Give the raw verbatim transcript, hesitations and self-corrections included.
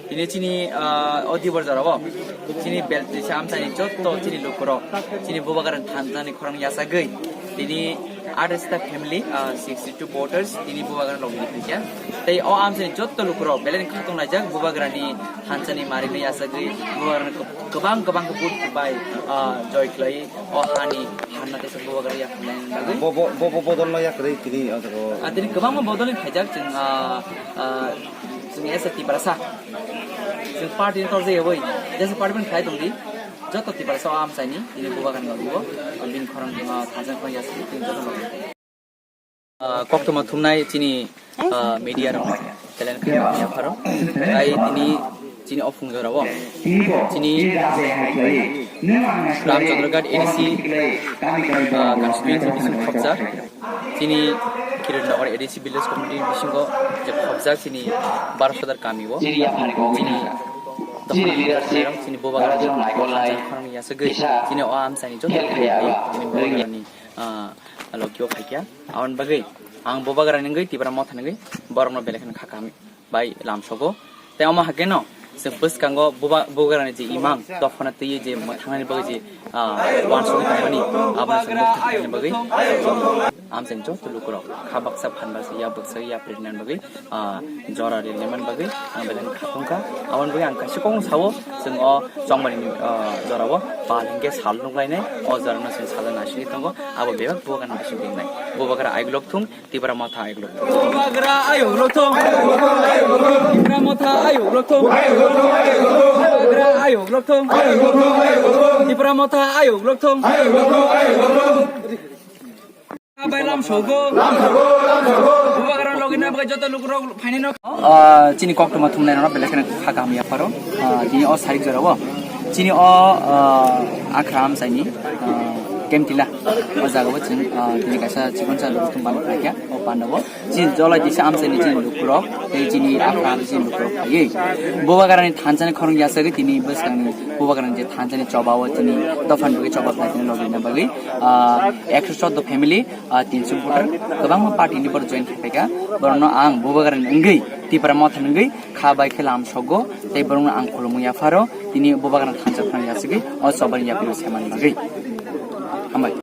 Tini chini, ah, o dibor jorao chini bel tisa amsani jotto chini lukurok chini Bubagrani thanjani khorang yasagwi tini athais ta family, ah, sixty two voters tini Bubagrani logni phikya. Tei o amsani jotto lukurok belai khatung laijak Bubagrani thanjani marinai yasagwi Bubagrani kwbang kwbang khe vote bai, ah, joy khlai o hani hanna tesa Bubagrani yakhwlaina bagwi. Bo, bo, bo, bo, bodol no yakrwi tini o jaga o. Ah, tini kwbangma bodol ni phaijak chwng, ah, ah, chwng S T Tiprasa. Chwng party ni torjak yawi, jesa party ni khlai tongdi. Joto Tiprasa o amchaini tini Bubagrani logi o, bini khorang, ah, thansa khorang yaswi tini joto logi. Ah, koktwma thumnai chini, ah, media rok challenge khaima yapharo. Tai tini chini o phung jorao chini Ramchandra Ghat A D C, ah, constituency bising khobjak chini Kiran Nagar A D C village committee bisingo je khobjak chini Baro Sodar kami o chini dophani chini Bubagrani khorang yasagwi chini o amchaini joto ni, ah, logio phaikya. Aboni bagwi ang Bubagrani wngwi Tipra Motha ni wngwi borokno belai kheno kha kaham bai lamsogo. Tei omo hakhe no chwng bwskango Buba-, Bubagrani je imang dophano twiwi je mwthangnani bagwi je, ah, uansugwi tongmani, abono chwng bwkha khainani bagwi amchaini joto lukurok kha baksa phan baksa yak baksa yapri rinani bagwi, ah, jora rinani bagwi ang belai khatung kha. Aboni bagwi ang kaisa kokno sao, chwng o chongmani, ah, jorao pal hinkhe sal nuklainai, o jorano chwng sal naisingwi tongo, abo bebak Bubagrani bising ringnai. Bubagra aigulok thung, Tipra Motha aigulok thung. Bubagra aigulok thung. Tipra Motha aigulok thung. Bubagra aigulok thung. Tipra Motha aigulok thung. Bai lamsogo. Bubagra logina bai joto lukurok phainai no. Ah, chini koktwma thumnai rok belai kheno kha kaham yapharo. Ah, tini o sarik jorao chini o, ah, akhra amchaini, ah, Kemtila o jagao chini, ah, tini kaisa chikon cha lukuthum ban khlaikha o pandao. Chini jolai tisa amchaini chini lukurok tei chini akhra amchaini chini lukurok phaiwi Bubagrani thanjani khorang yasagwi tini bwskangni Bubagrani je thanjani chobao chini dophani bagwi choba khlaina bagwi, ah, ekso chordo family, ah, tinso voter kwbangma party ni borok join khaiphaikha. Borokno ang Bubagrani wngwi Tipra Motha ni wngwi kha bai khe lamsogo tei borokno ang khulumwi yapharo tini Bubagrani thansa phano yasagwi o chobani yapri semani bagwi. Hambai.